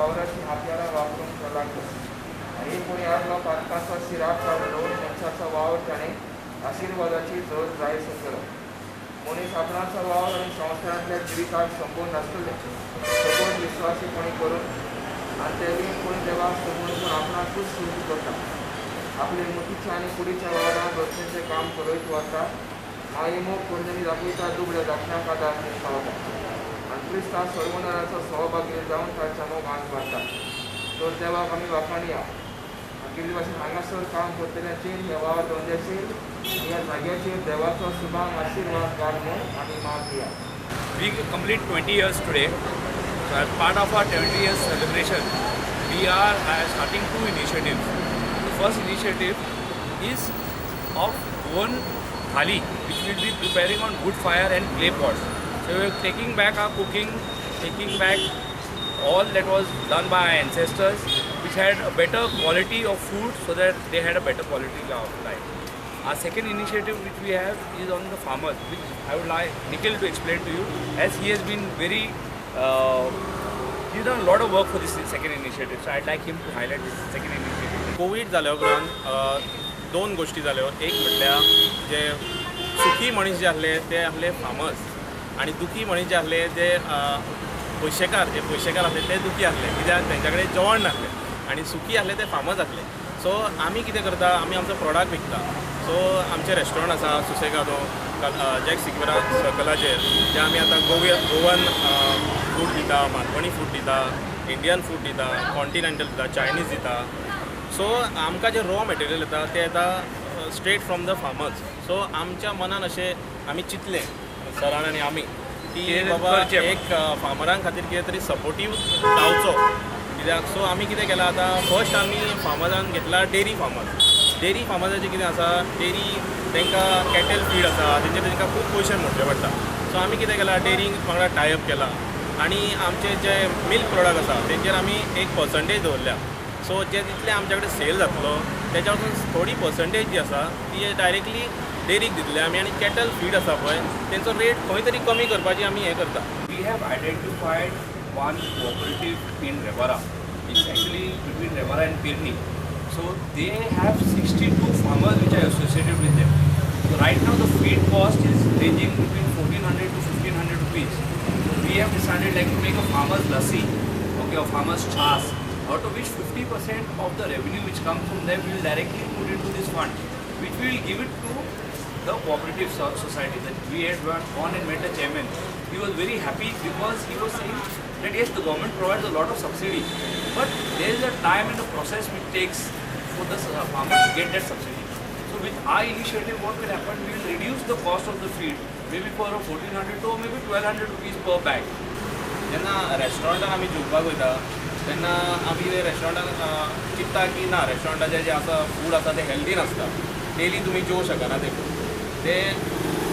वावराची हातयारां वापरूंक तो लागलो. आनी एक कोणी आसलो पातकांचो शिराप काडून दवरून मनशाचो वावर ताणें आशिर्वादाची जोर जायसो केलो. मनीस आपणाचो वावर आनी संवसारांतल्या जिविताक संबंद आसतले सबंद विस्वासीपणी करून आनी ते बी कोणी देवाक सोबून पूण आपणाकूच सुरू करता. आपले मुठीच्या आनी कुडीच्या वावरांत भक्तीचें काम करीत वता. मायेमोग कोणतरी दाखयता दुबळ्या दाखण्याक आदार पावता आनी क्रिस्तांव सर्वनाराचो सहभागी जावन ताच्या मोगान वाडटा. तर देवाक आमी वाखाणया. केल्ले भाशेन हांगासर काम करतल्याचेर ह्या वावर धंद्याचेर ह्या जाग्याचेर देवाचो शुभांग आशिर्वाद घाल म्हूण आमी मागया. We complete 20 years today. So as part of our 20 years celebration, we are starting two initiatives. The first initiative is of Goan thali, which we will be preparing on wood fire and clay pots. So we are taking back our cooking, taking back all that was done by our ancestors, which had a better quality of food so that they had a better quality of life. Our second initiative which we have is on the farmers, which I would like Nikhil to explain to you, as he has been very, he's done a lot of work for this second initiative. So I'd like him to highlight this second initiative. Covid जाल्या उपरांत दोन गोष्टी जाल्यो. एक म्हटल्यार जे सुखी मनीस जे आसले ते आसले फार्मर्स आनी दुखी मनीस जे आसले ते पयशेकार, जे पयशेकार आसले ते दुखी आसले कित्याक तेंच्या कडेन जेवण नासलें आनी सुखी आसले ते फार्मर्स आसले. सो आमी कितें करता, आमी आमचो प्रोडक्ट विकता. सो आमचें रेस्टॉरंट आसा सुसेगादो जॅक सिक्वेरा सर्कलाचेर, जे आमी आतां गोवन फूड दिता, मालवणी फूड दिता, इंडियन फूड दिता, कॉन्टिनेंटल दिता, चायनीज दिता. सो आमकां जें रॉ मटेरियल येता तें येता straight from the farmers. So आमच्या मनान अशें आमी चिंतलें सरान आनी आमी की बाबा एक फार्मरां खातीर कितें तरी सपोर्टीव जावचो कित्याक. सो आमी कितें केलां आतां, फर्स्ट आमी फार्मर्सान घेतला डेरी फार्मर्स. डेरी फार्मर्साचें कितें आसा, डेरी तांकां कॅटल फीड आसा, तेंचे तांकां खूब पयशे मोडचे पडटा. सो आमी कितें केलां, डेरींक वांगडा टायप केला आनी आमचे जे मिल्क प्रोडक्ट आसा तेंचेर आमी एक पर्संटेज दवरल्या. सो जे जितले आमच्या कडेन सेल जातलो तेच्या वचून थोडी पर्संटेज जी आसा ती डायरेक्टली डेरीक दितले आमी. आनी कॅटल फीड आसा पळय तेंचो रेट खंय तरी कमी करपाची आमी हें करता. We have identified one cooperative in Revara. It's actually between Revara and Pirni. So they have 62 farmers which are associated with them. So right now the feed cost is ranging between 1400 to 1500 rupees. So we have decided like to make a farmer's lassi, okay, or farmer's chas, out of which 50% of the revenue which comes from them we will directly put into this fund, which we will give it to the cooperative society. That we had gone and met the chairman. He was very happy because he was saying that yes, the government provides a lot of subsidy, but there is a time and a process which takes for the farmer to get that subsidy. So with our initiative, what will happen? We will reduce the cost of the feed, maybe for a 1400 to maybe 1200 rupees per bag. जेन्ना रेस्टॉरंटान आमी जेवपाक वयता तेन्ना आमी ते रेस्टॉरंटान चिंत्ता की ना, रेस्टॉरंटाचें जें आसा फूड आसा तें हेल्दी नासता, डेली तुमी जेवंक शकना तें फूड, तें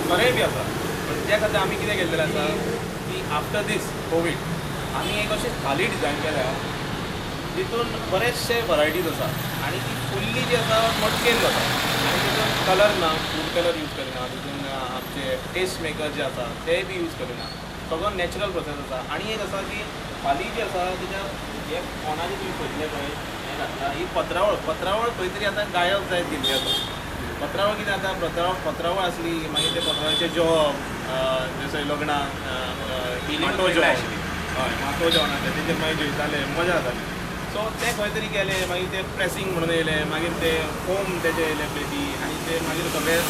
खरेंय बी आसा. पण त्या खातीर आमी कितें केल्लें आसा की आफ्टर दीस कोवीड आमी एक अशी थाली डिजायन केल्या जितून बरेचशे वरायटीज आसा आनी ती फुल्ली जी आसा मटकेन जाता आनी तितून कलर ना, फूड कलर यूज करिना, तितून आमचे टेस्ट मेकर जे आसा तेय बी यूज करिना, सगळो नॅचरल प्रोसेस आसा. आनी एक आसा की थाली जी आसा तेच्या हे कोणाचें तुमी पळयतले पळय हें घातला ही पत्रावळ, पत्रावळ खंय तरी आतां गायब जायत गेल्ली आसा. पत्रावळ कितें आतां पत्रावळ आसली मागीर ते पत्रावळचें जेवप, जशें लग्नाक माटोव जेवण, हय माटोव जेवण आसलें तेजेर मागीर जेवताले, मजा जाताली. सो तें खंय तरी गेलें, मागीर तें प्रेसींग म्हणून येयलें, मागीर तें फोम तेजें येयलें प्लेटी आनी तें मागीर सगळें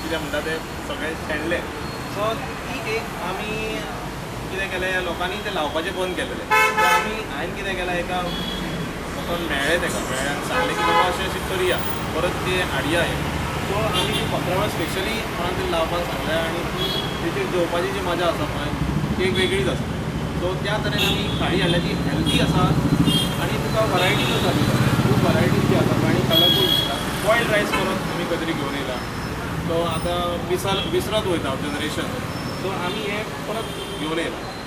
कितें म्हणटा तें सगळें शेणलें. सो ती एक आमी कितें केलें, लोकांनी तें लावपाचें बंद केलेलें. सो आमी हांवें कितें केलां, एका वचोन मेळ्ळें तेका, मेळ्ळें आनी सांगलें की बाबा अशें अशें करुया, परत तें हाडया हें. सो आमी ती पत्रावळ स्पेशली कोणाक तरी लावपाक सांगलें आनी तेचेर जेवपाची जी मजा आसा पळय ती एक वेगळीच आसा. सो त्या तरेन आमी थाळी हाडल्या जी हेल्दी आसा आनी तुका वरायटीज आसा, खूब वरायटीज जी आसा आनी कलरफूल दिसता. बॉयल्ड रायस परत आमी खंय तरी घेवन येयला. सो आतां विसरत वयता जनरेशन, सो आमी हें परत घेवन येयला.